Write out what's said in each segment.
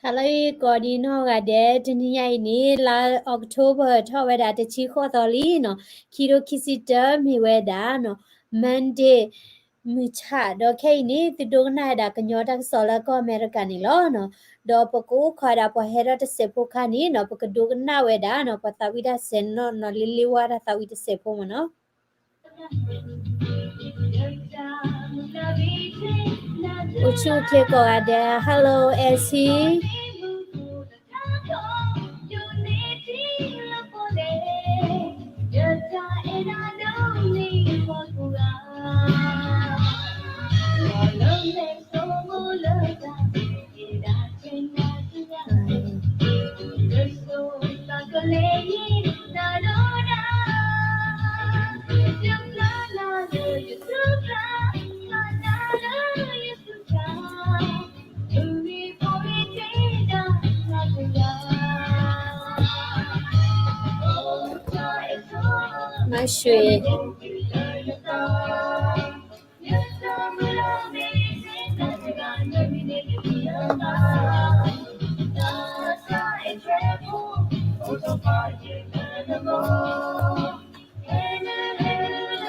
ဟါလၢအဂ့ၤ ကိးဒံနီၢ်ဂၤဒဲး, တနံၤညါအံၤန့ၣ် လါ October ထီၣ်ဝဲဒၣ်တဆံဃိးသီလံနီၤ, ခံထိခံဆံတၢမ့ၢ်ဝဲဒၣ်နီၤ, Monday မုၢ်ဆၣ်, ဒီးခဲအံၤန့ၣ် သုဒိကနၣ်ဝဲဒၣ်ကညီတၢ်ကစီၣ်လၢကီၢ်အမဲရကၤန့ၣ်လီၤနီၤ. ဒီးပကအိၣ်ခိးဝဲဒၣ်ပှၤဟဲထီၣ်တစဲးဖိခါန့ၣ်နီၤ, ပကဒိကနၣ်ဝဲဒၣ်နီၤ, ပှၤသးဝံၣ်တၢ်စဲးနီၤနီၤ လ့လ့ဝါတၢ်သးဝံၣ်တစဲးဖိမ့ၢ်နီၤ. အိၣ်ဆူၣ်အိၣ်ချ့ကိးဂၤဒဲး, Hello, Essie.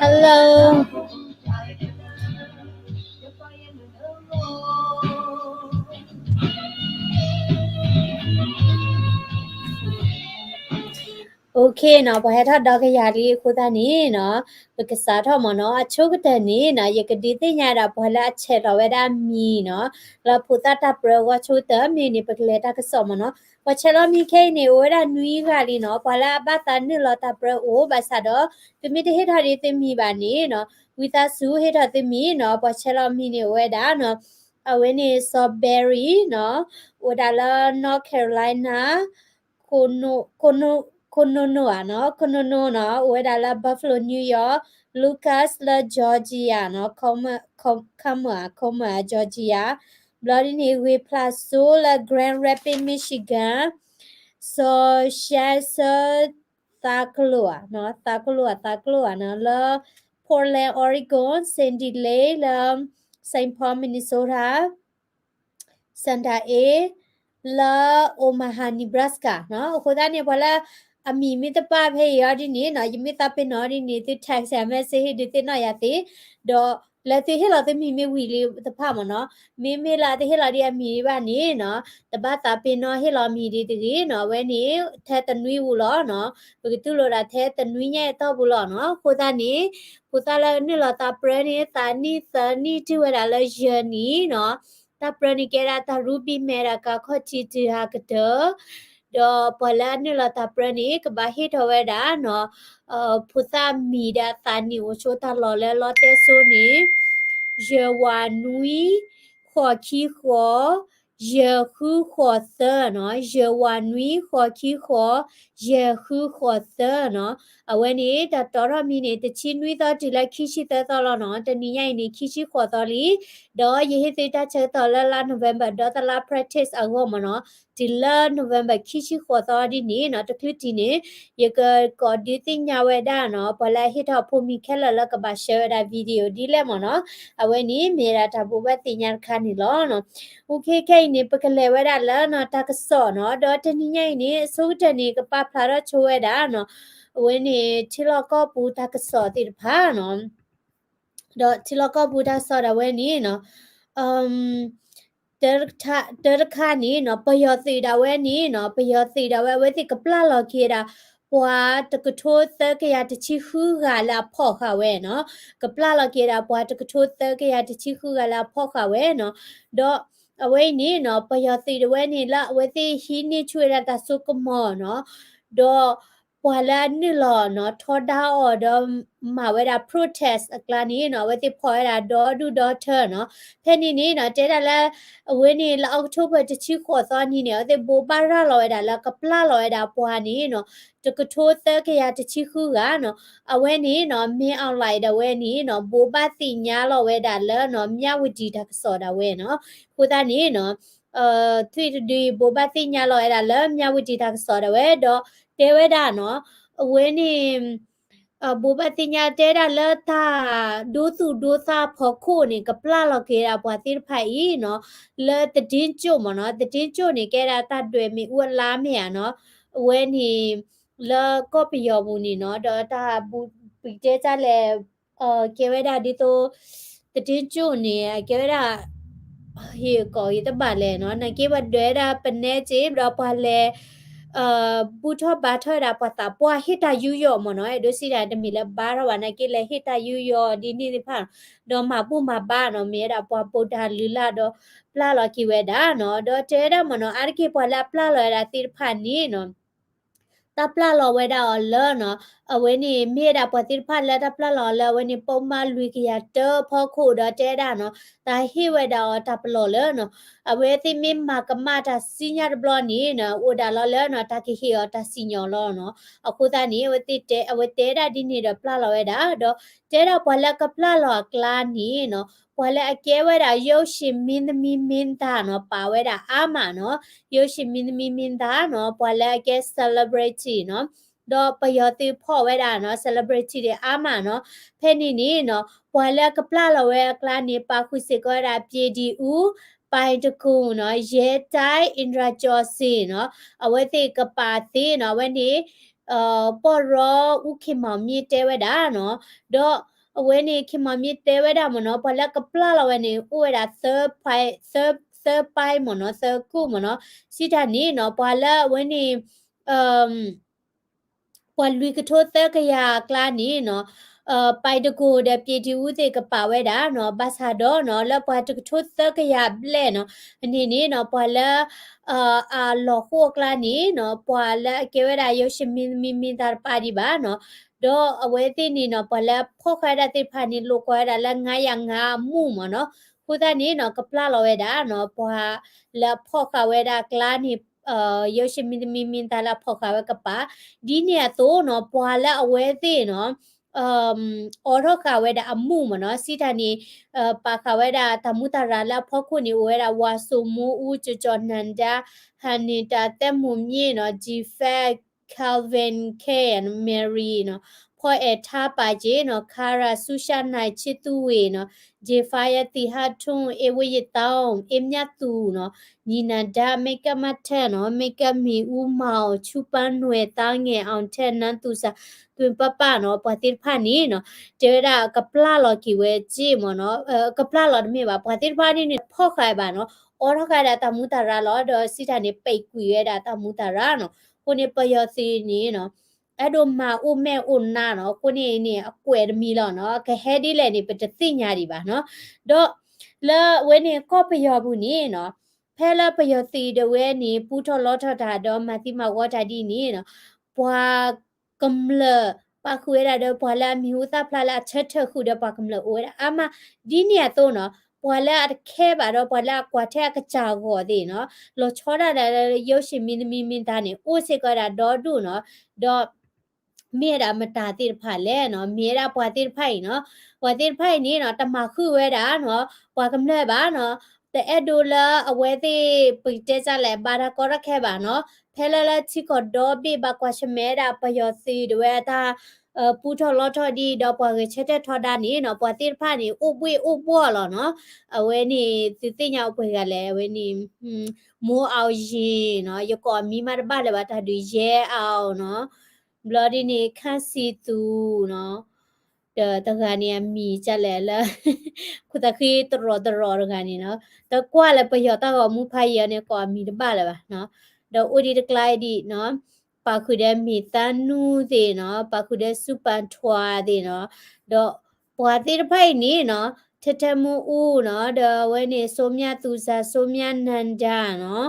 Hello. Okay နီၤ, ပှၤဟဲထီၣ်ဒီကယၤလံအဃိသတးန့ၣ်နီၤ, ပကစးထီၣ်မ့ၢ်နီၤ. အဆိကတၢၢ်န့ၣ်နီၤ, ယကဒုးသ့ၣ်ညါဒၣ်ပှၤလၢအဆဲးလီၤဝဲဒၣ်အမံၤနီၤ, လၢဖိသၣ်တၢ်ပြၢအဂီၢ်ဆိကတၢၢ်မ့ၢ်န့ၣ် ပကလဲၤတၢ်ကစီၣ်မ့ၢ်နီၤ. ပှၤဆဲးလီၤမံၤခဲအံၤန့ၣ် အိၣ်ဝဲဒၣ်နွံဂၤလံနီၤ, ပှၤလၢအဘၣ်သးနုာ်လီၤတၢ်ပြၢအိၣ်ဘၣ်ဆၣ်ဒီး သုမ့ၢ်တဟ့ၣ်ထီၣ်ဒံးသုမံၤဘၣ်န့ၣ်နီၤ, ဝံသးစူၤဟ့ၣ်ထီၣ်သုမံၤနီၤ. ပှၤဆဲးလီၤမံၤန့ၣ်အိၣ်ဝဲဒၣ်နီၤ, အဝဲန့ၣ် စီၤဘဲရံနီၤ, အိၣ်ဝဲဒၣ်လၢ North Carolina, ခိၣ်နူၣ်, ခိၣ်နူၣ်ဧါနီၤ, ခိၣ်နူၣ်နူၣ်နီၤ, အိၣ်ဝဲဒၣ်လၢ Buffalo, New York, Lucas လၢ Georgia နီၤ, Comer, Comer, Georgia, ဘျီဒ်န့ၣ် ဂ့ၤဖျးစိလၢ Grand Rapids, Michigan, စီၤ Shelton သးကလိာ်ဧါနီၤ, သးကလိာ်ဧါ, သးကလိာ်ဧါနီၤ, လၢ Portland, Oregon, Sandy Lake လၢ Saint Paul, Minnesota, Santa Ana လၢ Omaha, Nebraska နီၤ. အဃိသတးန့ၣ် ပှၤလၢအမံၤမ့ၢ်တပာ်ဖဲအံၤအီၤဒ်န့ၣ်နီၤ, ယမ့ၢ်သးပ့ၤနီၣ်ဒ်န့ၣ် သု text message ဟ့ၣ်ဒုးသ့ၣ်နီၣ်ယၤသ့, ဒီးလၢသုဟ့ၣ်လီၤသုမံၤမ့ၢ်ဝံၤလံတဖၣ်မ့ၢ်နီၤ, မ့မ့ၢ်လၢအတဟ့ၣ်လီၤဒံးအမံၤဒံးဘၣ်န့ၣ်နီၤ, တဘၣ်သးပ့ၤနီၣ်ဟ့ၣ်လီၤအမံၤဒံးတဂ့ၤနီၤ. အဝဲန့ၣ် ထဲတနွံပူၤလီၤနီၤ, ပကတူၢ်လိာ်ဒၣ်ထဲတနွံညါအတီၢ်ပူၤလီၤနီၤ. အဃိသတးန့ၣ် ဖိသၣ်လၢနုာ်လီၤတၢ်ပြၢန့ၣ် သးနံၣ်သၢနံၣ်တုၤဝဲဒၣ်လၢယဲၢ်နံၣ်နီၤ, တၢ်ပြၢန့ၣ်ကဲဒၣ်တၢ် Ruby Meta ကါခီၣ်ထံးတုၤဟးကတၢၢ်, ဒီးပှၤလၢအနုာ်လီၤတၢ်ပြၢန့ၣ် ကဘၣ်ဟ့ၣ်ထီၣ်ဝဲဒၣ်နီၤ, ဖိသၣ်မံၤဒီးအသးနံၣ်အိၣ်ဆိတၢ်လီၢ်လၢလီတဲစိန့ၣ်, ယဲၢ်ဝးနွံ ဃိးခံဃိး ယဲၢ်ဃုဃိးသၢနီၤ, ယဲၢ်ဝးနွံ ဃိးခံဃိး ယဲၢ်ဃုဃိးသၢနီၤ. အဝဲန့ၣ် တၢ်တီထီၣ်မံၤန့ၣ် တဆံနွံသီတုၤလၢခံဆံသၢသီလီၤနီၤ. တနံၤညါအံၤန့ၣ် ခံဆံဃိးသီလံ, ဒီးယဟ့ၣ်သုတၢ်ဆၢကတီၢ်လၢလါ November ဒီးတလါ practice အဂီၢ်မ့ၢ်နီၤ. တုၤလၢ November ခံဆံဃိးသီဒ်န့ၣ်နီၤ, တချုးတံၢ်န့ၣ် ယကကိးဒုးသ့ၣ်ညါဝဲဒၣ်နီၤ, ပှၤလၢအဟ့ၣ်ထီၣ်ဖိမံၤခဲလၢာ်လၢကဘၣ်ဆှၢဝဲဒၣ် video ဒ်လဲၣ်မ့ၢ်နီၤ. အဝဲန့ၣ်မ့ၢ်ဒၣ်တၢ်ဘိးဘၣ်သ့ၣ်ညါတခါန့ၣ်လီၤနီၤ. Okay, ခဲအံၤန့ၣ် ပကလဲၤဝဲဒၣ်လၢနီၤ တၢ်ကစီၣ်နီၤ, ဒီးတနံၤညါအံၤန့ၣ် အဆိကတၢၢ်န့ၣ် ကပာ်ဖျါထီၣ်ဆိဝဲဒၣ်နီၤ, အဝဲန့ၣ် ထံလီၢ်ကီၢ်ပူၤတၢ်ကစီၣ်သ့ၣ်တဖၣ်နီၤ. ဒီးထံလီၢ်ကီၢ်ပူၤတၢ်ကစီၣ်ဒၣ်ဝဲန့ၣ်နီၤ, တၢတခါန့ၣ်နီၤ, ပယီၤသုးဒၣ်ဝဲန့ၣ်နီၤ, ပယီၤသုးဒၣ်ဝဲ အဝဲသ့ၣ်ကပျၢ်လီၤက့ၤဒၣ် ပှၤတကထိသၢကယၤတဆံဃုဂၤလၢအဖီၣ်ဃာ်ဝဲနီၤ, ကပျၢ်လီၤက့ၤဒၣ်ပှၤတကထိသၢကယၤတဆံဃုဂၤလၢအဖီၣ်ဃာ်ဝဲနီၤ. ဒီးအဝဲအံၤန့ၣ်နီၤ, ပယီၤသုးဒၣ်ဝဲန့ၣ် လၢအဝဲသ့ၣ်ဟံးန့ၢ်ဆူၣ်ဝဲဒၣ်တၢ်စိကမီၤနီၤ, ဒီး ပှၤလၢအနုာ်လီၤနီၤ ထီဒါအီၤဒီးမၤဝဲဒၣ် protest အကျါန့ၣ်နီၤ, အဝဲသ့ၣ်ဖီၣ်ဝဲဒၣ်ဒီဒူၣ်ဒီထၢနီၤ. ဖဲန့ၣ်န့ၣ်နီၤ, တဲဒၣ်လၢ အဝဲန့ၣ်လၢ October တဆံဃိးသီနံၤန့ၣ် အဝဲသ့ၣ်ဘိးဘၣ်ရၤလီၤဝဲဒၣ်လၢကပျၢ်လီၤဝဲဒၣ်ပှၤန့ၣ်နီၤ, တကထိသၢကယၤတဆံဃုဂၤနီၤ. အဝဲန့ၣ်နီၤ, Min Aung Hlaing ဒၣ်ဝဲန့ၣ်နီၤ, ဘိးဘၣ်သ့ၣ်ညါလီၤဝဲဒၣ်လၢနီၤ မြဝတီ တၢ်ကစီၣ်ဒၣ်ဝဲနီၤ. အဃိသတးန့ၣ်နီၤ ထွံၣ်တဒုအံၤ ဘိးဘၣ်သ့ၣ်ညါလီၤဝဲဒၣ်လၢ မြဝတီ တၢ်ကစီၣ်ဒၣ်ဝဲ ဒီးတဲဝဲဒၣ်နီၤ, အဝဲန့ၣ် ဘိးဘၣ်သ့ၣ်ညါတဲဒၣ်လၢတၢ်ဒိသူၣ်ဒိသးဖီခိၣ်န့ၣ် ကပျၢ်လီၤက့ၤဒၣ်ပှၤသ့ၣ်တဖၣ်အံၤနီၤ, လၢသဒ့ကၠိၣ်မ့ၢ်နီၤ, သဒ့ကၠိၣ်န့ၣ် ကဲဒၣ်တၢ်ဒွဲၣ်မ့ၣ်အူအလါမ့ၢ်ဧါနီၤ, အဝဲန့ၣ် လၢကီၢ်ပယီၤပူၤန့ၣ်နီၤ, ဒီးတၢ်ဘူၣ်ပတဲတၢ်လဲၣ် ကဲဝဲဒၣ်ဒ်သိး သဒ့ကၠိၣ်န့ၣ် ကဲဝဲဒၣ် ဟ့ၣ်ကိးဂ့ၤတဘၣ်လဲၣ်နီၤ, နာ်က့ပှၤဒွဲၣ်ဝဲဒၣ်ပနဲက့ ဒီးပှၤလဲၤ ဘူၣ်ထီၣ်ဘါထီၣ်ဝဲဒၣ်ပှၤသးပှၢ်ဟ့ၣ်တၢ်ယူးယီၣ်မ့ၢ်နီၤ, အဲၣ်ဒိးစံးဒၣ်တမ့ၢ်လၢဘါထီၣ်ဘၣ် နာ်က့လဲၤဟ့ၣ်တၢ်ယူးယီၣ်ဒ်န့ၣ်သ့ၣ်တဖၣ်, ဒီးမၤဘူၣ်မၤဘါနီၤ, မ့ၢ်ဝဲဒၣ်ပှၤဘိးတၢ်လုၢ်လၢ်ဒီးပျၢ်လီၤက့ၤဝဲဒၣ်နီၤ, ဒီးတဲဝဲဒၣ်မ့ၢ်နီၤ, အါတက့ၢ်ပှၤလၢအပျၢ်လီၤဝဲဒၣ်သ့ၣ်တဖၣ်န့ၣ်နီၤ တၢ်ပျၢ်လီၤဝဲဒၣ်အီၤလၢနီၤ, အဝဲန့ၣ်မ့ၢ်ဝဲဒၣ်ပှၤသ့ၣ်တဖၣ်လၢတၢ်ပျၢ်လီၤအီၤလၢအဝဲန့ၣ် ပိာ်မါလွံၢ်ကယၤတၢဖီခိၣ်ဒီးတဲဒၣ်နီၤ, တၢ်ဟ့ၣ်ဝဲဒၣ်အီၤတၢ်ပလီၢ်လၢနီၤ, အဝဲသ့ၣ်မ့ၢ်မၤကမၣ်တၢ်စံၣ်ညီၣ်တဘျီန့ၣ်နီၤ, အိၣ်ဒၣ်လီၤလၢနီၤ တၢ်ကဟ့ၣ်အီၤတၢ်စံၣ်ညီၣ်လီၤနီၤ, အဃိသတးန့ၣ် အဝဲတဲ အဝဲတဲဝဲဒၣ်ဒ်န့ၣ်ဒီးပျၢ်လီၤဝဲဒၣ်, ဒီးတဲဒၣ်ပှၤလၢကပျၢ်လီၤအကျါန့ၣ်နီၤ, ပှၤလၢအကဲဝဲဒၣ် ရုပ်ရှင်မင်းသမီးမင်းသားနီၤ, ပာ်ဝဲဒၣ်အါမးနီၤ, ရုပ်ရှင်မင်းသမီးမင်းသားနီၤ, ပှၤလၢအကဲ celebrity နီၤ, ဒီးပယီၤသုးဖီၣ်ဝဲဒၣ်နီၤ celebrity ဒံးအါမးနီၤ, ဖဲန့ၣ်န့ၣ်နီၤ ပှၤလၢအကပျၢ်လီၤဝဲအကျါန့ၣ် ပာ်ဃုာ်စ့ၢ်ကီးဝဲဒၣ် ပြည်သူ့ဦး ပိုင်တံခွန်နီၤ, ရဲတိုင်း အ့းဒရးကၠီစ့ၣ်နီၤ, အဝဲသ့ၣ်ကပာ်သ့နီၤ, အဝဲန့ၣ် ပီၢ်ရီ ဦးခင်မောင်မြင့် တဲဝဲဒၣ်နီၤ, ဒီးအဝဲန့ၣ် ခင်မောင်မြင့် တဲဝဲဒၣ်မ့ၢ်နီၤ, ပှၤလၢကပျၢ်လီၤဝဲန့ၣ် အိၣ်ဝဲဒၣ် သၢပိုင်းမ့ၢ်နီၤ, သၢကူၣ်မ့ၢ်နီၤ, စံးတၢ်န့ၣ်နီၤ ပှၤလၢအဝဲန့ၣ် ပှၤလွံၢ်ကထိသၢကယၤအကျါန့ၣ်နီၤ, ပိုင်တံခွန်ဒီး ပြည်သူ့ဦး သ့ၣ်ကပာ်ဝဲဒၣ်နီၤ, ဘၣ်ဆၣ်ဒီးနီၤ လၢပှၤတကထိသၢကယၤဘျဲၣ်နီၤ, အန့ၣ်န့ၣ်နီၤ ပှၤလၢ အလီၤဃိအကျါန့ၣ်နီၤ ပှၤလၢအကဲဝဲဒၣ် ရုပ်ရှင်မင်းသမီးမင်းသား တပာ်ဒံးဘၣ်နီၤ, ဒီးအဝဲသ့ၣ်န့ၣ်နီၤ ပှၤလၢအဖီၣ်ဃာ်ဝဲဒၣ်သ့ၣ်တဖၣ်န့ၣ် လိာ်ကွဲဝဲဒၣ်လၢ ငါးရာငါး အမူၣ်မ့ၢ်နီၤ, အဃိသတးန့ၣ်နီၤ ကပျၢ်လီၤဝဲဒၣ်နီၤ ပှၤလၢအဖီၣ်ဃာ်ဝဲဒၣ်အကျါန့ၣ် ရုပ်ရှင်မင်းသမီးမင်းသား လၢအဖီၣ်ဃာ်ဝဲကပာ်, ဒ်န့ၣ်အသိးနီၤ ပှၤလၢအဝဲသ့ၣ်နီၤ အိးထီၣ်ဃာ်ဝဲဒၣ်အမူၣ်မ့ၢ်နီၤ, စံးတၢ်န့ၣ် ပာ်ဃာ်ဝဲဒၣ်တၢ်မူးတၢ်ရၢ်လၢအဖီခိၣ်န့ၣ် အိၣ်ဝဲဒၣ် ဝါစိုးမိုးဦး, ကျော်ကျော်နန္ဒ, ဟန်နံတာ်, သက်မွန်မြင့်နီၤ, ကၠံၣ်ဖဲး, ကဲလ်ဝ့ၣ်, ခဲၣ်, မဲရံနီၤ, ဖီအဲၣ်ထါပာ်က့နီၤ, ခါရၣ်, ဆူၣ်ရှၣ်နဲၣ်, ချစ်သူဝေနီၤ, ကၠ့ဖါယါ, သီဟထွန်း, အေးဝေးရသော်, အေးမြတ်သူနီၤ, ညီနန္ဒ, မ့ကပ်မထၢနီၤ, မ့ကပ်မ့ၣ်အူ, မောင်, ဆူပန်းနွယ်, သန်းငယ်အောင်ထက်, နန်းသူဇာ, သွင်ပပနီၤ, ပှၤသ့ၣ်တဖၣ်န့ၣ်နီၤ တဲဝဲဒၣ်ကပျၢ်လီၤက့ၤဝဲက့မ့ၢ်နီၤ, ကပျၢ်လီၤတမ့ၢ်ဘၣ်, ပှၤသ့ၣ်တဖၣ်န့ၣ်န့ၣ် ဖီၣ်ဃာ်ဘၣ်နီၤ, အိးထီၣ်ဃာ်ဒၣ်တၢ်မူးတၢ်ရၢ်လီၤ, ဒီးစံးတၢ်န့ၣ် ပိတ်ကွံာ်ဝဲဒၣ်တၢ်မူးတၢ်ရၢ်နီၤ, အဃိန့ၣ် ပယီၤသုးန့ၣ်နီၤ အဲၣ်ဒိးမၤအိၣ်မဲာ်အိၣ်နါနီၤ, အဃိန့ၣ်န့ၣ် အကွဲးတမံၤလီၤနီၤ, ကဟဲဒ်လဲၣ်န့ၣ် ပတသ့ၣ်ညါဒံးဘၣ်နီၤ, ဒီးလၢအဝဲန့ၣ်ကီၢ်ပယီၤပူၤန့ၣ်နီၤ ဖဲလၢပယီၤသုးဒၣ်ဝဲန့ၣ် ပူထီၣ်လီထီၣ်တၢ်ဒီးမၤသံမၤဝီတၢ်ဒ်န့ၣ်နီၤ, ပှၤကမျၢၢ် ပာ်ဃုာ်ဝဲဒၣ်ဒီးပှၤလၢအမံၤဟူသၣ်ဖျါလၢအဆၢထၢၣ်ဃုာ်ဒီးပှၤကမျၢၢ်အိၣ်ဝဲဒၣ်အါမး, ဒ်န့ၣ်အသိးနီၤ ပှၤလၢအတခဲဘၣ်ဒီးပှၤလၢအကွၢ်ထဲအကစၢ်အဂီၢ်သ့ၣ်နီၤ, လီၤဆီဒၣ်တၢ်လၢ ရုပ်ရှင်မင်းသမီးမင်းသား န့ၣ် အိၣ်စ့ၢ်ကီးဝဲဒၣ်ဒီဒူၣ်နီၤ, ဒီး မ့ၢ်ဝဲဒၣ်မတၤသ့ၣ်တဖၣ်လဲၣ်နီၤ, မ့ၢ်ဝဲဒၣ်ပှၤသ့ၣ်တဖၣ်အံၤနီၤ, ပှၤသ့ၣ်တဖၣ်အံၤန့ၣ်နီၤ တမၤဃုာ်ဝဲဒၣ်နီၤ ပှၤကမျၢၢ်ဘၣ်နီၤ, တအဲၣ်ဒိးလၢအဝဲသ့ၣ် ပကတဲစ့ၢ်လဲၣ် ဘၣ်တၢ်ကီတၢ်ခဲဘၣ်နီၤ, ဖဲလၢလၢထံကီၢ်ဒီဘ့ၣ်ဘၣ်ကွၢ်ဆၢၣ်မဲာ်ဝဲဒၣ်ပယီၤသုးဒၣ်ဝဲအတၢ် ပူထီၣ်လီထီၣ်ဒ်ဒီးပှၤဂဲၤဆၢထၢၣ်ထီဒါန့ၣ်နီၤ, ပှၤသ့ၣ်တဖၣ်န့ၣ် အိၣ်ဘှ့ၣ်အိၣ်ဘှီၣ်လီၤနီၤ, အဝဲန့ၣ် သုသ့ၣ်ညါအိၣ်ပှဲၤဂၤလဲၣ်, အဝဲန့ၣ် မူအီၣ်ယ့ၣ်နီၤ, ယကိးအမံၤမးတဘၣ်လၢၤဘၣ်, တၢ်ဒုးယဲအီၣ်နီၤ, ဘျီဒ်န့ၣ် ခန့်စည်သူနီၤ, ဒီးတဂၤန့ၣ်အမံၤကလဲၣ်လၢ ခိၣ်သးဃံတရီးတရီးတဂၤန့ၣ်နီၤ, တကွၢ်လၢပယီၤတၢ်ဂီၤမူဖးယံာ်အီၤန့ၣ် ကိးအမံၤတဘၣ်လၢၤဘၣ်နီၤ, ဒီးအိၣ်ဒံးတကျါဒံးနီၤ, ပာ်ဃုာ်ဒီးမ့ၢ်သါနူသ့ၣ်နီၤ, ပာ်ဃုာ်ဒီးဆူပၣ်ထွဲသ့ၣ်နီၤ, ဒီးပှၤသ့ၣ်တဖၣ်အံၤန့ၣ်နီၤ ထဲထဲမူအူနီၤ, ဒီးအဝဲန့ၣ် စိုးမြတ်သူဇာ, စိုးမြတ်နန္ဒာနီၤ,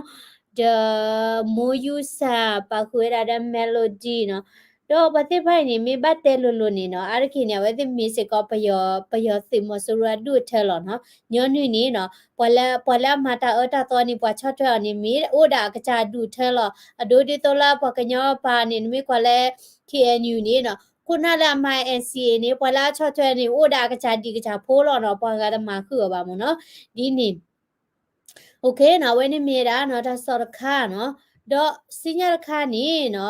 ဒီး မိုးယုဆန် ပာ်ဃုာ်ဝဲဒၣ်ဒီး Melody နီၤ, ဒီးပှၤသ့ၣ်တဖၣ်အံၤန့ၣ် မ့ၢ်ဘၣ်တဲလိၤလိၤန့ၣ်နီၤ, အါတက့ၢ်န့ၣ် အဝဲသ့ၣ်မ့ၢ်စ့ၢ်ကီး ပယီၤသုးမီၤစိရိၤအဒူၣ်အထၢလီၤနီၤ, ညီနုၢ်န့ၣ်နီၤ ပှၤလၢ ပှၤလၢအမၤတၢ်အၢတၢ်သီန့ၣ် ပှၤဆီၣ်ထွဲအီၤန့ၣ် မ့ၢ်အိၣ်ဒၣ်အကစၢ်အဒူၣ်အထၢလီၤ, အဒိဒ်သိးလၢပှၤကညီပၤန့ၣ် နမ့ၢ်ကွၢ်လၢ K N U န့ၣ်နီၤ, ခိၣ်နၢ်လၢအမၤ N C A န့ၣ် ပှၤလၢအဆီၣ်ထွဲန့ၣ် အိၣ်ဒၣ်အကစၢ်ဒံၣ်ကစၢ်ဖိလီၤနီၤ, ပှၤဂၤတမၤဃုာ်အီၤဘၣ်မ့ၢ်နီၤ, ဒ်န့ၣ် OK နီၤ, အဝဲန့ၣ်မ့ၢ်ဒၣ်နီၤ တၢ်ကစီၣ်တခါနီၤ, ဒီးစံၣ်ညီၣ်တခါန့ၣ်နီၤ,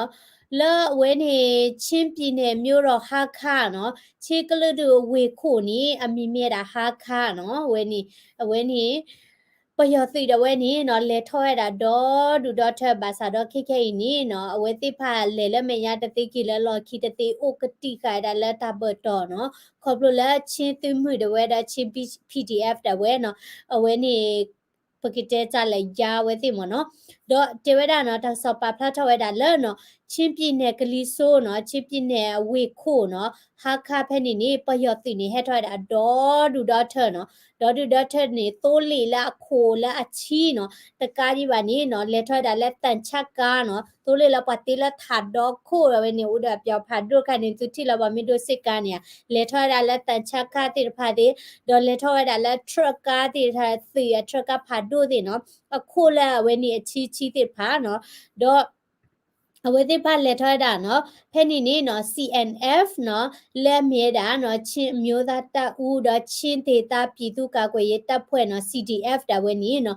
လၢအဝဲန့ၣ် ချင်းပြည်နယ်မြို့တော် ဟားခါးနီၤ, ချင်းကလုာ်ဒူၣ်ဝ့ၢ်ခိၣ်န့ၣ် အမံၤမ့ၢ်ဝဲဒၣ် ဟားခါးနီၤ, အဝဲန့ၣ် အဝဲန့ၣ် ပယီၤသုးဒၣ်ဝဲန့ၣ်နီၤ လဲၤထီၣ်ဝဲဒၣ်ဒီဒူၣ်ဒီထၢ ဘၣ်ဆၣ်ဒီးခဲခဲအံၤန့ၣ်နီၤ အဝဲသ့ၣ်တဖၣ်လဲၤလၢမဲာ်ညါတသ့က့ၤလၢလီၢ်ခံတသ့ အိၣ်ကတံာ်ဃာ်ဝဲဒၣ်လၢတၢ်ဘၢၣ်တီၢ်နီၤ, ခီဖျိလၢ ချင်းသုးမုၢ်ဒၣ်ဝဲဒီး ချင်း P- PDF ဒၣ်ဝဲနီၤ, အဝဲန့ၣ် ပကတဲတၢ်လဲၤယါဝဲသ့ၣ်မ့ၢ်နီၤ, ဒီးတဲဝဲဒၣ်နီၤ တၢ်ကစီၣ်ပာ်ဖျါထီၣ်ဝဲဒၣ်လၢနီၤ ချင်းပြည်နယ် ကလံၤစိနီၤ, ချင်းပြည်နယ် ဝ့ၢ်ခိၣ်နီၤ, ဟားခါးဖဲန့ၣ်န့ၣ် ပယီၤသုးန့ၣ် ဟဲထီၣ်ဝဲဒၣ်ဒီဒူၣ်ဒီထၢနီၤ, ဒီဒူၣ်ဒီထၢန့ၣ် သိလ့ၣ်လၢအခိၣ်လၢအဆံနီၤ, တကးဒံးဘၣ်န့ၣ်နီၤ လဲၤထီၣ်ဝဲဒၣ်လၢ သံချပ်ကားနီၤ, သိလ့ၣ်လၢပှၤတ့လၢထးဒီခိၣ်ဝဲန့ၣ် အိၣ်ဒီးပယီၤဖးဒိၣ်တခါန့ၣ် သုထံၣ်လၢပှၤမ့ၢ်ဒိစ့ၢ်ကါန့ၣ်ဧါ, လဲၤထီၣ်ဝဲဒၣ်လၢ သံချပ်ကား သ့ၣ်တဖၣ်သ့ၣ်, ဒီးလဲၤထီၣ်ဝဲဒၣ်လၢ ထရပ်ကား သ့ၣ်တဖၣ် သုးအ ထရပ်ကား ဖးဒိၣ်သ့ၣ်နီၤ, အခိၣ်လၢအဝဲန့ၣ်အဆံဆံသ့ၣ်တဖၣ်နီၤ, ဒီး အဝဲသ့ၣ်တဖၣ်လဲၤထီၣ်ဝဲဒၣ်နီၤ ဖဲန့ၣ်န့ၣ်နီၤ CNF နီၤ, လၢအမ့ၢ်ဝဲဒၣ်နီၤ ချင်းအမျိုးသားတပ်ဦး ဒီး ချင်းဒေသပြည်သူ့ကာကွယ်ရေးတပ်ဖွဲ့နီၤ CDF ဒၣ်ဝဲန့ၣ်နီၤ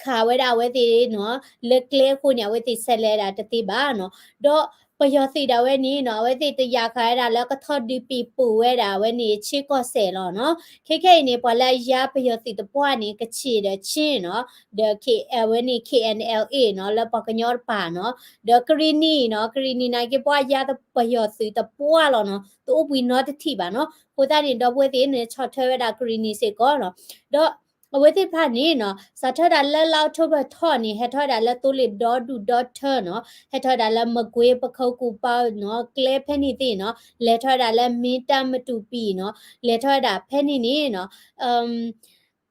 ခးဝဲဒၣ်အဝဲသ့ၣ်နီၤ လၢကျဲအဃိန့ၣ် အဝဲသ့ၣ်ဆဲးလဲၤဒၣ်တသ့ဘၣ်နီၤ, ဒီးပယီၤသုးဒၣ်ဝဲန့ၣ်နီၤ အဝဲသ့ၣ်တယာ်ဃာ်ဝဲဒၣ်လၢကထီၣ်ဒုးပံာ်ပူၤဝဲဒၣ်အဝဲန့ၣ် ချင်းကီၢ်စဲၣ်လီၤနီၤ, ခဲခဲအံၤန့ၣ် ပှၤလၢအယါပယီၤသုးတပှၢ်န့ၣ် ကချ့ၣ်ဒီး ချင်းနီၤ, ဒီး K- အဝဲန့ၣ် KNLA နီၤ လၢပှၤကညီတပၤနီၤ, ဒီးကရံၣ်နံၣ်နီၤ ကရံၣ်နံၣ်နာ်က့ ပှၤယါပယီၤသုးတပှၢ်လီၤနီၤ, တအိၣ်ဘှံးနီတထံၣ်ဘၣ်နီၤ, အဃိသတးန့ၣ် ဒီပုၢ်ဝဲၢ်သ့ၣ်န့ၣ် ဆီၣ်ထွဲဝဲဒၣ်ကရံၣ်နံၣ်စ့ၢ်ကီးနီၤ, ဒီး အဝဲသ့ၣ်တဖၣ်န့ၣ်နီၤ စးထီၣ်ဝဲဒၣ်လၢလါအီးထိဘၢၣ်ထီၣ်န့ၣ် ဟဲထီၣ်ဝဲဒၣ်လၢသိလ့ၣ်ဒီဒူၣ်ဒီထၢနီၤ, ဟဲထီၣ်ဝဲဒၣ်လၢ မကွေး ပခုက္ကူ ပီနီၤ ကျဲဖဲန့ၣ်သ့ၣ်နီၤ, လဲၤထီၣ်ဝဲဒၣ်လၢ မင်းတပ် မတူပီနီၤ, လဲၤထီၣ်ဝဲဒၣ်ဖဲန့ၣ်န့ၣ်နီၤ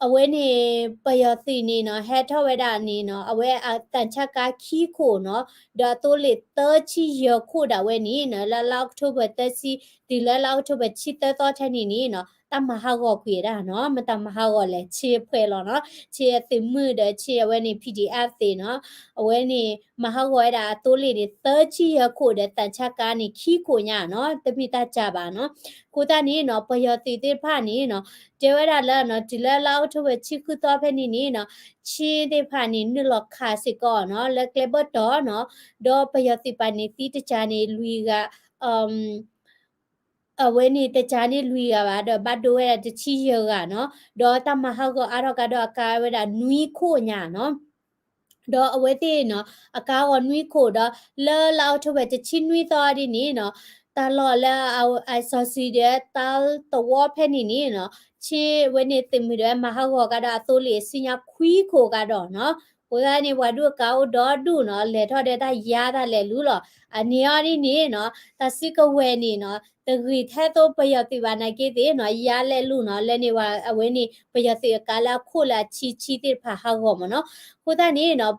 အဝဲန့ၣ် ပယီၤသုးန့ၣ်နီၤ ဟဲထီၣ်ဝဲဒၣ်န့ၣ်နီၤ အဝဲအသံချပ်ကားခံခိၣ်နီၤ, ဒီးအသိလ့ၣ်သၢဆံယဲၢ်ခိၣ်ဒၣ်ဝဲန့ၣ်နီၤ လၢလါအီးကထိဘၢၣ်သၢဆံ တုၤလၢလါအီးကထိဘၢၣ်ဆံသၢသီထဲန့ၣ်န့ၣ်နီၤ တၢ်မၤဟးဂီၤကွံာ်ဝဲဒၣ်နီၤ, မတၤမၤဟးဂီၤလဲၣ် ဆ့ဖှဲးလီၤနီၤ, ဆ့အသုးမုၢ်ဒီးဆ့အဝဲန့ၣ် PDF သ့ၣ်နီၤ, အဝဲန့ၣ် မၤဟးဂီၤဝဲဒၣ်အသိလ့ၣ်န့ၣ် သၢဆံယဲၢ်ခိၣ်ဒီးသံချပ်ကားန့ၣ် ခံခိၣ်ညါနီၤ, တမ့ၢ်တၢ်စှၤဘၣ်နီၤ, အဃိသတးန့ၣ်နီၤ ပယီၤသုးသ့ၣ်တဖၣ်န့ၣ်နီၤ တဲဝဲဒၣ်လၢနီၤ တုၤလၢလါအီးကထိဘၢၣ်ဆံဃုသီဖဲန့ၣ်န့ၣ်နီၤ ဆ့သ့ၣ်တဖၣ်န့ၣ် နုာ်လီၤခးစ့ၢ်ကီးနီၤ လၢကျဲဘၢၣ်တီၢ်နီၤ, ဒီးပယီၤသုးပၤန့ၣ် သံတစှၤန့ၣ်လွံၢ်ဂၤ အဝဲန့ၣ်တစှၤန့ၣ်လွံၢ်ဂၤဘၣ် ဒီးဘၣ်ဒိဝဲဒၣ်တဆံယဲၢ်ဂၤနီၤ, ဒီးတၢ်မၤဟးဂီၤအါထီၣ်ကဒီးအကါဝဲဒၣ်နွံခိၣ်ညါနီၤ, ဒီးအဝဲသ့ၣ်နီၤ အကါဂီၤနွံခိၣ်ဒီး လၢလါအီးကထိဘၢၣ်တဆံနွံသီဒ်န့ၣ်နီၤ, တၢ်လီၢ်လၢအစီၤစုၤဒီး တၢ်သဝီဖဲန့ၣ်န့ၣ်နီၤ, ဆ့ဝဲန့ၣ်သုးမုၢ်ဒီးမၤဟးဂီၤကဒီးအသိလ့ၣ်အစုညါခွံခိၣ်ကဒီးနီၤ, အဃိသတးန့ၣ် ပှၤဒူၣ်အကါအိၣ်ဒီဒူၣ်နီၤ လဲၤထီၣ်ဒီးတၢ်ယါတၢ်လဲၤလူၤလီၤ, အန့ၣ်အီၤဒ်န့ၣ်နီၤ တၢ်စုကဝဲၤန့ၣ်နီၤ တဂ့ၤထဲသိးပယီၤသုးဘၣ်နာ်က့သ့ၣ်နီၤ ယါလဲၤလူၤနီၤ လၢန့ၣ်ဝဲအဝဲန့ၣ် ပယီၤသုးအကါလၢအခိၣ်လၢအဆံဆံသ့ၣ်တဖၣ်ဟးဂီၤမ့ၢ်နီၤ, အဃိသတးန့ၣ်နီၤ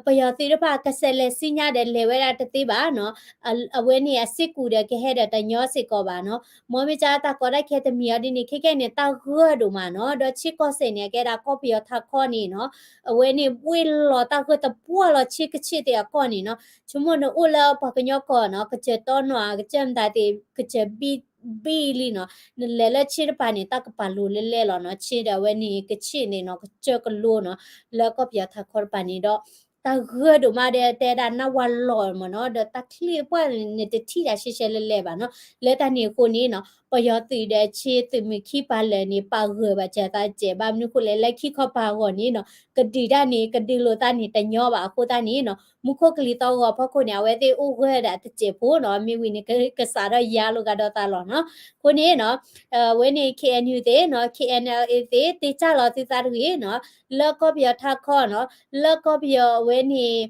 ပယီၤသုးတဖၣ်ကဆဲးလဲၤစုညါဒီးလဲၤဝဲဒၣ်တသ့ဘၣ်နီၤ, အဝဲန့ၣ်အစ့ၢ်ကီးဒီးကဟဲဒီးတညီစ့ၢ်ကီးဘၣ်နီၤ, မ်မ့ၢ်ကၠါတၢ်ကီတၢ်ခဲတမံၤအီၤဒ်န့ၣ် ခဲကဲန့ၣ် တၢ်ဂၢၢ်ဒိၣ်မးနီၤ, ဒီးဆ့ကီၢ်စဲၣ်န့ၣ် အကဲဒၣ်ကီၢ်ပယီၤထးခီန့ၣ်နီၤ, အဝဲန့ၣ်ဘှ့ၣ်လီၤတၢ်ဂၢၢ်တပှၢ်လီၤ ဆ့ကဆ့ၣ်သ့ၣ်အကီၢ်န့ၣ်နီၤ, ဆိကမိၣ်နအိၣ်လၢပှၤကညီကီၢ်နီၤ ကစၢၢ်တီနီၤ ကစၢၢ်မတၤသ့ၣ် ကစၢၢ်ဘံၣ် ဘံၣ်လံနီၤ, နလဲၤလၢဆ့တပၤန့ၣ် တၢ်ကပာ်လိၤလဲလဲလီၤနီၤ, ဆ့ဒီးအဝဲန့ၣ်ကဆ့ၣ်န့ၣ်နီၤ ကစၢၢ်ကလိနီၤ, လၢကီၢ်ပယီၤထးခီတပၤန့ၣ်ဒီး တၢ်ဂၢၢ်ဒိၣ်မးဒီးတဲဒၣ်နၢ်ဝါလီၤမ့ၢ်နီၤ, ဒီးတၢ်ချံၣ်တပှၢ်န့ၣ် နတထံၣ်ဒၣ်ရှဲရှဲလဲလဲဘၣ်နီၤ, လၢတၢ်န့ၣ်အဃိန့ၣ်နီၤ ပယီၤသုးဒီးဆ့သုးမုၢ်ခံပာ်လၢာ်န့ၣ် ပာ်ဂၢၢ်ဘၣ်စၢၤသးတစဲးဘၣ်, မနုၤဃိလဲၣ် လၢခံခီပၤအဂီၢ်န့ၣ်နီၤ ကဒုးတၢ်န့ၣ် ကဒုးလိာ်သးန့ၣ်တညီဘၣ်အဃိသတးန့ၣ်နီၤ မူခိၣ်ကလံၤသီဂီၤဖီခိၣ်န့ၣ် အဝဲသ့ၣ်အိၣ်ဂၢၢ်ဒၣ်တစဲးဖိနီၤ, မ့ၢ်ဝံၤန့ၣ် ကစးထီၣ်ယါလိာ်ကဒီးသးလီၤနီၤ, အဃိန့ၣ်နီၤ အဝဲန့ၣ် KNU သ့ၣ်နီၤ KNLA သ့ၣ် သ့ၣ်စၢ်လီၤသုသးတဂ့ၤနီၤ, လၢကီၢ်ပယီၤထးခီနီၤ, လၢကီၢ်ပယီၤအဝဲန့ၣ်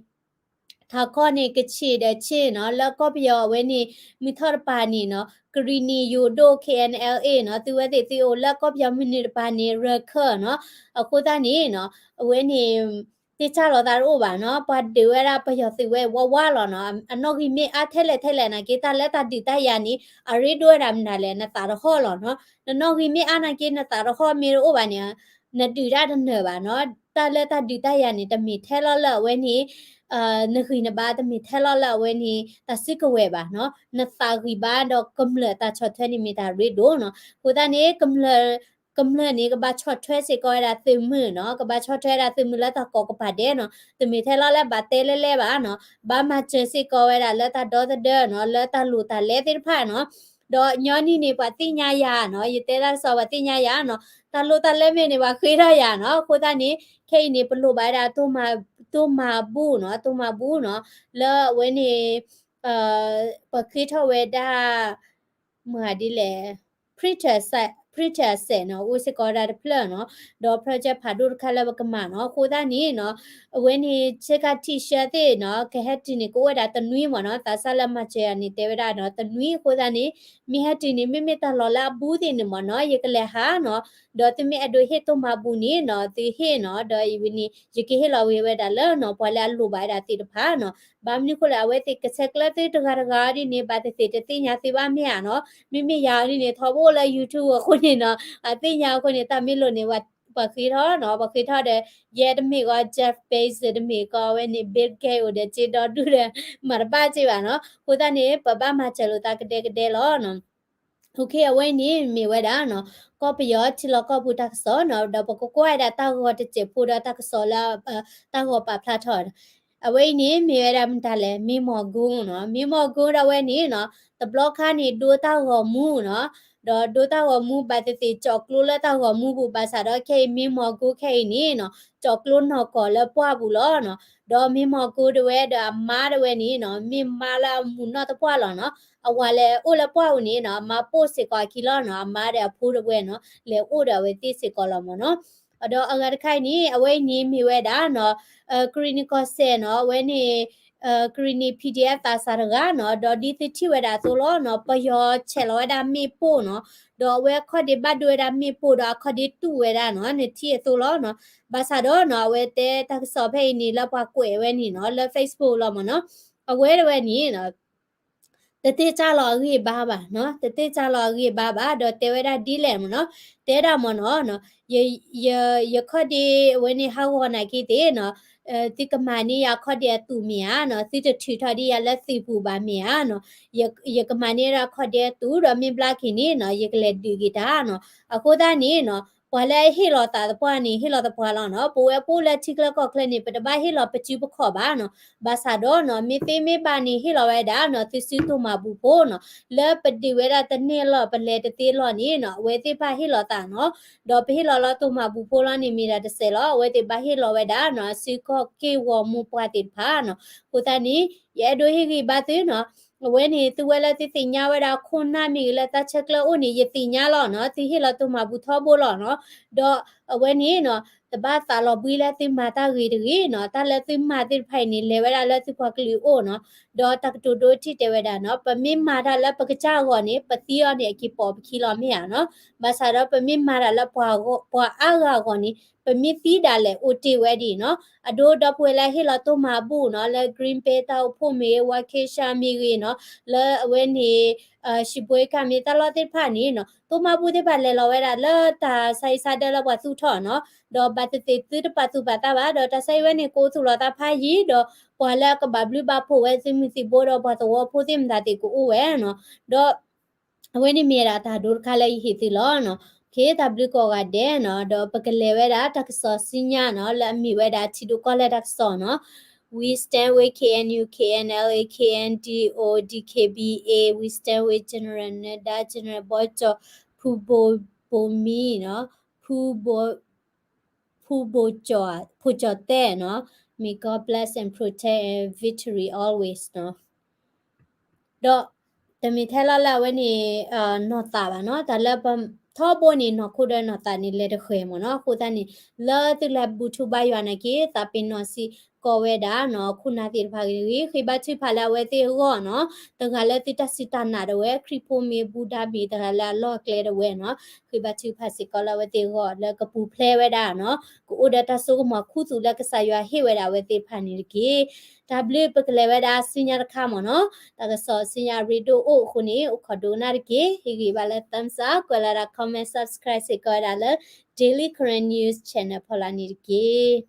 ထးခီန့ၣ် ကဆ့ၣ်ဒီးဆ့ၣ်နီၤ, လၢကီၢ်ပယီၤအဝဲန့ၣ် မုၢ်ထီၣ်တပၤန့ၣ်နီၤ ကရံၣ်နံၣ်ယိၤဒိၣ် KNLA နီၤ, သုဝဲသ့ၣ်သုအိၣ် လၢကီၢ်ပယီၤမုၢ်နုာ်တပၤန့ၣ် ရၢၢ်ခၢၣ်နီၤ, အဃိသတးန့ၣ်နီၤ အဝဲန့ၣ် သ့ၣ်စၢ်လီၤသးတအိၣ်ဘၣ်နီၤ, ပှၤဒုးဝဲဒၣ်ပယီၤသုးဝဲဝးဝးလီၤနီၤ, အနီၣ်ဂံၢ်မ့ၢ်အါထဲလဲၣ်ထဲလဲၣ်နာ်က့ တၢ်လၢတၢ်ဒုးတၢ်ယၤန့ၣ် အရ့ဒိၣ်ဝဲဒၣ်မနုၤလဲၣ် နသးတဟီၣ်လီၤနီၤ, နနီၣ်ဂံၢ်မ့ၢ်အါနာ်က့ နသးတဟီၣ်မ့ၢ်တအိၣ်ဘၣ်န့ၣ် နဒုးတၢ်တနၢၤဘၣ်နီၤ, တၢ်လၢတၢ်ဒုးတၢ်ယၤန့ၣ် တမ့ၢ်ထဲလီၤလၢအဝဲန့ၣ် နဂံၢ်နဘါ တမ့ၢ်ထဲလီၤလၢအဝဲန့ၣ် တၢ်စုကဝဲၤဘၣ်နီၤ, နသးဂံၢ်ဘါဒီးကမျၢၢ်တၢ်ဆီၣ်ထွဲန့ၣ်မ့ၢ်တၢ်ရ့ဒိၣ်နီၤ, အဃိသတးန့ၣ် ကမျၢၢ် ကမျၢၢ်န့ၣ် ကဘၣ်ဆီၣ်ထွဲစ့ၢ်ကီးဝဲဒၣ်သုးမုၢ်နီၤ, ကဘၣ်ဆီၣ်ထွဲဝဲဒၣ်သုးမုၢ်လၢတၢ်ကိးကပၤဒဲးနီၤ, တမ့ၢ်ထဲလီၤလၢဘၣ်တဲလဲလဲဘၣ်နီၤ, ဘၣ်မၤစၢၤစ့ၢ်ကီးဝဲဒၣ်လၢတၢ်ဒီသဒၢနီၤ, လၢတၢ်လိၣ်တၢ်လဲသ့ၣ်တဖၣ်နီၤ, ဒီးညီနုၢ်န့ၣ် ပှၤသ့ၣ်ညါယၤနီၤ, ယတဲတၢ်ကစီၣ်ပှၤသ့ၣ်ညါယၤနီၤ, တၢ်လိၣ်တၢ်လဲမ့ၢ်န့ၣ် ပှၤဃ့ထီၣ်ယၤနီၤ, အဃိသတးန့ၣ် ခဲအံၤန့ၣ် ပလိၣ်ဘၣ်ဝဲဒၣ် တိၢ်မၤဘူၣ်နီၤ, တိၢ်မၤဘူၣ်နီၤ, လၢအဝဲန့ၣ် ပှၤဃ့ထီၣ်ဝဲဒၣ် မၤဒ်လဲၣ် printer အစဲး, printer အစဲးနီၤ, အိၣ်စ့ၢ်ကီးဝဲဒၣ်တဖျၢၣ်နီၤ, ဒီး project ဖးဒိၣ်တခါလၢပကမၤနီၤ, အဃိသတးန့ၣ်နီၤ, အဝဲန့ၣ် ဆ့ကၤ T-shirt သ့ၣ်နီၤ, ကဟဲတုၤန့ၣ် ကအိၣ်ဝဲဒၣ်တနွံမ့ၢ်နီၤ, သးစၢ်လၢမၤစၢၤယၤန့ၣ် တဲဝဲဒၣ်နီၤ, တနွံအဃိသတးန့ၣ် မ့ၢ်ဟဲတုၤန့ၣ် မ့မ့ၢ်တၢ်လီၢ်လၢအဘူၣ်သ့ၣ်န့ၣ်မ့ၢ်နီၤ, ယကလဲၤဟးနီၤ, ဒီးသုမ့ၢ်အဲၣ်ဒိးဟ့ၣ်တိၢ်မၤဘူၣ်န့ၣ်နီၤ, သုဟ့ၣ်နီၤ, ဒီးအံၤဝဲန့ၣ် ယကဟ့ၣ်လီၤဝဲဝဲဒၣ်လၢနီၤ, ပှၤလၢအလိၣ်ဘၣ်ဝဲဒၣ်သ့ၣ်တဖၣ်နီၤ, ဘၣ်မနုၤအဃိလဲၣ် အဝဲသ့ၣ်ကဆဲးကျၢသုတဂၤတဂၤအံၤဒ်န့ၣ် ဘၣ်သ့ၣ်သ့ၣ်တသ့ၣ်ညါသုဘၣ်မ့ၢ်ဧါနီၤ, မ့မ့ၢ်ယၤအံၤဒ်န့ၣ် ထီဘိလၢ YouTube အဃိန့ၣ်နီၤ, အသ့ၣ်ညါအဃိန့ၣ် တၢ်မ့ၢ်လိၣ်န့ၣ် ပှၤဃ့ထီၣ်နီၤ, ပှၤဃ့ထီၣ်ဒီး ယဲတမ့ၢ်ဂီၤ Jeff Bezos တမ့ၢ်ကီး အဝဲန့ၣ် Bill Gates အိၣ်ဒီးစ့ဒီဒူၣ်ဒီး မၤတဘၣ်စ့ၢ်ဘၣ်နီၤ, အဃိသတးန့ၣ် ပဘၣ်မၤစၢၤလိာ်သးကဒဲကဒဲလီၤနီၤ. အဝဲအံၤန့ၣ်မ့ၢ်ဝဲဒၣ်နီၤ, ကီၢ်ပယီၤထံလီၢ်ကီၢ်ပူၤတၢ်ကစီၣ်နီၤ, ဒီးပကကွၢ်ဝဲဒၣ်တၢ်ဂီၤတစဲးဖိဒီးတၢ်ကစီၣ်လၢ တၢ်ဂီၤပာ်ဖျါထီၣ်, အဝဲအံၤန့ၣ်မ့ၢ်ဝဲဒၣ်မတၤလဲၣ်, မ့ၢ်မီၢ်ကိနီၤ, မ့ၢ်မီၢ်ကိဒီးအဝဲန့ၣ်နီၤ, တဘျီခါန့ၣ် ဒိတၢ်ဂီၤမူနီၤ, ဒီးဒိတၢ်ဂီၤမူဘၣ်သ့ၣ်သ့ၣ် ကၠီၣ်ကျိလၢတၢ်ဂီၤမူပူၤ ဘၣ်ဆၣ်ဒီးခဲအံၤမ့ၢ်မီၢ်ကိခဲအံၤန့ၣ်နီၤ, ကၠီၣ်ကျိနီၢ်ကီၢ်လၢပှၢ်ပူၤလီၤနီၤ, ဒီးမ့ၢ်မီၢ်ကိဒၣ်ဝဲဒီးအမါဒၣ်ဝဲန့ၣ်နီၤ, မ့ၢ်မါလၢအမူးနီၢ်တပှၢ်လီၤနီၤ, အဝၤလဲၤအိၣ်လၢပှၢ်ပူၤန့ၣ်နီၤ, အမါပိာ်စ့ၢ်ကီးအခံလီၤနီၤ, အမါဒီးအဖိဒၣ်ဝဲနီၤ, လဲၤအိၣ်ဒီးအဝဲသ့ၣ်စ့ၢ်ကီးလီၤမ့ၢ်နီၤ. ဒီးအဂၤတခါအံၤန့ၣ် အဝဲအံၤန့ၣ်မ့ၢ်ဝဲဒၣ်နီၤ, ကရံၣ်နံၣ်ကီၢ်စဲၣ်နီၤ, အဝဲန့ၣ် ကရံၣ်နံၣ် PDF သးစၢ်တဂၤနီၤ, ဒီးဒ်သုထံၣ်ဝဲဒၣ်အသိးလီၤနီၤ, ပယီၤဆဲးလီၤဝဲဒၣ်မ့ၣ်ပိၢ်နီၤ, ဒီးအဝဲအခီၣ်ဒ့ဘၣ်ဒိဝဲဒၣ်မ့ၣ်ပိၢ်ဒီးအခီၣ်ဒ့တူၢ်ဝဲဒၣ်နီၤ, နထံၣ်အသိးလီၤနီၤ. ဘၣ်ဆၣ်ဒီးနီၤ, အဝဲတဲတၢ်ကစီၣ်ဖဲအံၤန့ၣ် လၢပှၤကွဲးဝဲန့ၣ်နီၤ, လၢ Facebook လီၤမ့ၢ်နီၤ, အဝဲတဝဲန့ၣ် တသ့ၣ်ကၢ်လီၤအဂံၢ်အဘါဘၣ်နီၤ, တသ့ၣ်ကၢ်လီၤအဂံၢ်အဘါဘၣ်, ဒီးတဲဝဲဒၣ်ဒ်လဲၣ်မ့ၢ်နီၤ, တဲဒၣ်မ့ၢ်နီၤ, ယ ယခီၣ်ဒ့အဝဲန့ၣ်ဟးဂီၤနာ်က့သ့ၣ်နီၤ, သုကမၤန့ၢ်ယၤခီၣ်ဒ့အသူးမ့ၢ်ဧါနီၤ, သုတထုးထီၣ်ဒံးယၤလၢသုးပူၤဘၣ်မ့ၢ်ဧါနီၤ, ယကမၤန့ၢ်ဒၣ်ခီၣ်ဒ့အသူးဒီးမ့ၢ်ဘျါက့ၤန့ၣ်နီၤ, ယကလဲၤဒုးက့ၤတၢ်နီၤ, အဃိသတးန့ၣ်နီၤ, ပှၤလၢအဟ့ၣ်လီၤသးသပှၢ်န့ၣ် ဟ့ၣ်လီၤသပှၢ်လီၤနီၤ, ပဝဲပအိၣ်လၢထံချၢကီၢ်ချၢန့ၣ် ပတဘၣ်ဟ့ၣ်လီၤပစုပခီၣ်ဘၣ်နီၤ, ဘၣ်ဆၣ်ဒီးနီၤ, မ့ၢ်သ့မ့ၢ်ဘၣ်န့ၣ် ဟ့ၣ်လီၤဝဲဒၣ်နီၤ, သုစုတိၢ်မၤဘူၣ်ဖိနီၤ, လၢပဒုးဝဲဒၣ်တန့ၢ်လီၤ ပလဲၤတသ့လီၤန့ၣ်နီၤ, အဝဲသ့ၣ်ဘၣ်ဟ့ၣ်လီၤသးနီၤ, ဒီးပဟ့ၣ်လီၤလီၤတိၢ်မၤဘူၣ်ဖိလီၤန့ၣ် မ့ၢ်ဒၣ်တစဲးလီၤ, အဝဲသ့ၣ်ဘၣ်ဟ့ၣ်လီၤဝဲဒၣ်နီၤ, အစုကီၢ်က့ၢ်ဂီၤမူပှၢ်သ့ၣ်တဖၣ်နီၤ, အဃိသတးန့ၣ် ယအဲၣ်ဒိးဟ့ၣ်ဂံၢ်ဘါသုနီၤ, အဝဲန့ၣ် သုဝဲလၢသုသ့ၣ်ညါဝဲဒၣ်ခိၣ်နၢ်မ့ၢ်ဂ့ၤ လၢတၢ်ဆဲးကျၢအိၣ်န့ၣ် ယသ့ၣ်ညါလီၤနီၤ, သုဟ့ၣ်လီၤတိၢ်မၤဘူၣ်ထီဘိလီၤနီၤ, ဒီးအဝဲန့ၣ်နီၤ, တဘၣ်သးလီၤဘှံးလၢသုမၤတၢ်ဂ့ၤတဂ့ၤနီၤ, တၢ်လၢသုမၤသ့ၣ်တဖၣ်အံၤန့ၣ် လဲၤဝဲဒၣ်လၢသုပှၤကလုာ်အအိၣ်နီၤ, ဒီးတၢ်ကတိၤဒိထံၣ်တဲဝဲဒၣ်နီၤ, ပမ့ၢ်မၤတၢ်လၢပကစၢ်အဂီၢ်န့ၣ် ပသံအီၤန့ၣ် အက့ၤပိာ်ပခံလီၤမ့ၢ်ဧါနီၤ, ဘၣ်ဆၣ်ဒီးပမ့ၢ်မၤတၢ်လၢပှၤအါဂၤအဂီၢ်န့ၣ် ပမ့ၢ်သံဒၣ်လဲာ်အိၣ်တ့ၢ်ဝဲဒၣ်နီၤ, အဒိဒီပုၢ်ဝဲၢ်လၢဟ့ၣ်လီၤတိၢ်မၤဘူၣ်နီၤ, လၢ Green Bay တၢ်အိၣ်ဖှိၣ်မ့ၢ်ဂ့ၤ Waukesha မ့ၢ်ဂ့ၤနီၤ, လၢအဝဲန့ၣ် Sheboygan မ့ၢ်တၢ်လီၢ်သ့ၣ်တဖၣ်န့ၣ်နီၤ, တိၢ်မၤဘူၣ်သ့ၣ်တဖၣ်လဲၤလီၤဝဲဒၣ်လၢတၢ်ဆါဟံၣ်ဆါဒၢလၢပှၤသူၣ်ထီၣ်နီၤ, ဒီးဘၣ်သ့ၣ်သ့ၣ်သုတပာ်သူၣ်ပာ်သးဘၣ်, ဒီးတၢ်ဆါဟံၣ်ဝဲန့ၣ် ကအိၣ်သူၣ်လီၤသးဖးယံၤ, ဒီးပှၤလၢအကဘၣ်ဘျုးဘၣ်ဖှိၣ်ဝဲသုးမုၢ်သံၣ်ဘိဒီးပှၤသဝီဖိသ့ၣ်မတၤသ့ၣ် ကအိၣ်ဝဲနီၤ, ဒီး အဝဲန့ၣ်မ့ၢ်ဝဲဒၣ်တၢ်ဒိတခါလၢယဟ့ၣ်သုလီၤနီၤ, တၢ်ဘျုးကိးဂၤဒဲးနီၤ, ဒီးပကလဲၤဝဲဒၣ်တၢ်ကစီၣ်ဆူညါနီၤ, လၢအမ့ၢ်ဝဲဒၣ်ထံဒိၣ်ကီၢ်လဲၢ်တၢ်ကစီၣ်နီၤ, We stand with K N U, K N L A, K N D O, D K B A, we stand with General Nada, General ဘီကၠီၣ် ဖူဘိဘိမံနီၤ, ဖူဘိ ဖူဘိကၠီၣ် ဖူကၠီၣ်တဲၣ်နီၤ, May God bless and protect and victory always နီၤ. ဒီးတမ့ၢ်ထဲလီၤလၢအဝဲန့ၣ် နီၢ်သးဘၣ်နီၤ, တၢ်လၢပထီဘိန့ၣ် နီၢ်ခိဒီးနီၢ်သးန့ၣ် လဲၤတဃဲၤမ့ၢ်နီၤ, အဃိသတးန့ၣ် လၢသုလဲၤဘူၣ်ထူဘါယွၤနာ်က့ သးပ့ၤနီၣ်စ့ၢ်ကီးဝဲဒၣ်နီၤ, ခိၣ်နၢ်သ့ၣ်တဖၣ်ဂ့ၤဂ့ၤ ဃ့ဘါထုကဖၣ်လၢအဝဲသ့ၣ်အဂီၢ်နီၤ, တဂၤလၢသုတၢ်စူၢ်တၢ်နာ်ဒၣ်ဝဲ ခရံာ်ဖိမ့ၢ်ဘူၣ်ဒါမ့ၢ်တဂၤလၢအလီၢ်အကျဲဒၣ်ဝဲနီၤ, ဃ့ဘါထုကဖၣ်စ့ၢ်ကီးလၢအဝဲသ့ၣ်အဂီၢ် လၢကပူၤဖျဲးဝဲဒၣ်နီၤ, ကအိၣ်ဒီးတၢ်စိကမီၤခူသူၣ်လၢကစၢ်ယွၤဟ့ၣ်ဝဲဒၣ်အဝဲသ့ၣ်တဖၣ်န့ၣ်တက့ၢ်. တၢ်ဘျုးပကလဲၤဝဲဒၣ်ဆူညါတခါမ့ၢ်နီၤ, တၢ်ကစီၣ်ဆူညါရ့ဒိၣ်အိၣ်အဃိန့ၣ် အိၣ်ခိးဒိကနၣ်တက့ၢ်, ဟ့ၣ်ဂံၢ်ဘါလၢ thumbs up ကွဲးလီၤဒၣ် comment subscribe စ့ၢ်ကီးဝဲဒၣ်လၢ Daily Karen News Channel ဖီလာ်န့ၣ်တက့ၢ်.